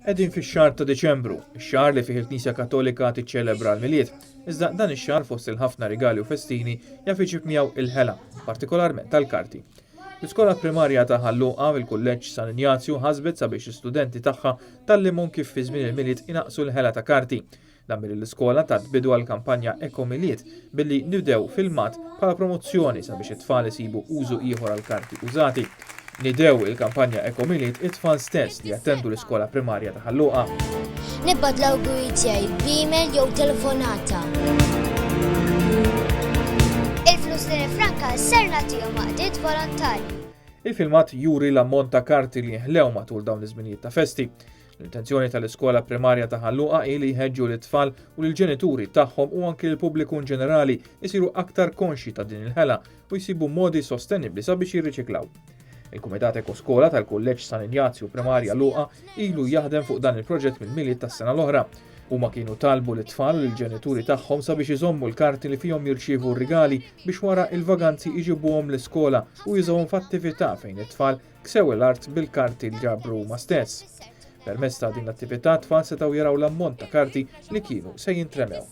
Qegħdin fix-xahar ta' Diċembru, ix-xahar li fih il-Knisja Kattolika tiċċelebra l-Milied. Iżda dan ix-xahar fost il-ħafna rigali u festini jaf iġib miegħu il-ħela, partikolarment tal-karti. L-iskola primarja ta' Ħal Luqa fil-Kulleġġ San Injazju ħasbet sabiex l-istudenti tagħha tgħallimhom kif fi żmien il-Milied inaqqsu l-ħela ta' karti. Dan billi l-iskola tat bidu għal kampanja Eko-Milied billi nidew filmat bħala promozzjoni sabiex it-tfal isibu użu ieħor għal karti użati. Nidew il-kampanja Eko-Milied it-tfal stess li jattendu l-iskola primarja ta' Ħal Luqa. Nibgħat l-awguri tiegħi b'email jew telefonata. Il-flus li nifranka ser nagħtihom għaqdiet volontarji. Il-filmat juri l-ammont ta' karti li jinħlew matul dawn iż-żminijiet ta' festi. L-intenzjoni tal-iskola primarja ta' Ħal Luqa hi li jħeġġu lit-tfal u lill-ġenituri tagħhom u anki lill-pubbliku inġenerali jsiru aktar konxji ta' din il-ħela u jsibu modi sostenibbli sabiex jirriċiklaw. Il-Kumitat Ekoskola tal-Kulleġġ San Injazju Primarja Luqa ilu jaħdem fuq dan il-proġett mill-Milied tas-sena l-oħra. Huma kienu talbu lit-tfal u lill-ġenituri tagħhom sabiex iżommu l-karti li fihom jirċievu r-rigali biex wara il-vaganzi iġibuhom l-iskola u jużawhom f'attività fejn it-tfal Ksew l-art bil-karti li ġabru huma stess. Permezz ta' din l-attività t-tfal setgħu jaraw l-ammont ta' karti li kienu se jintremew.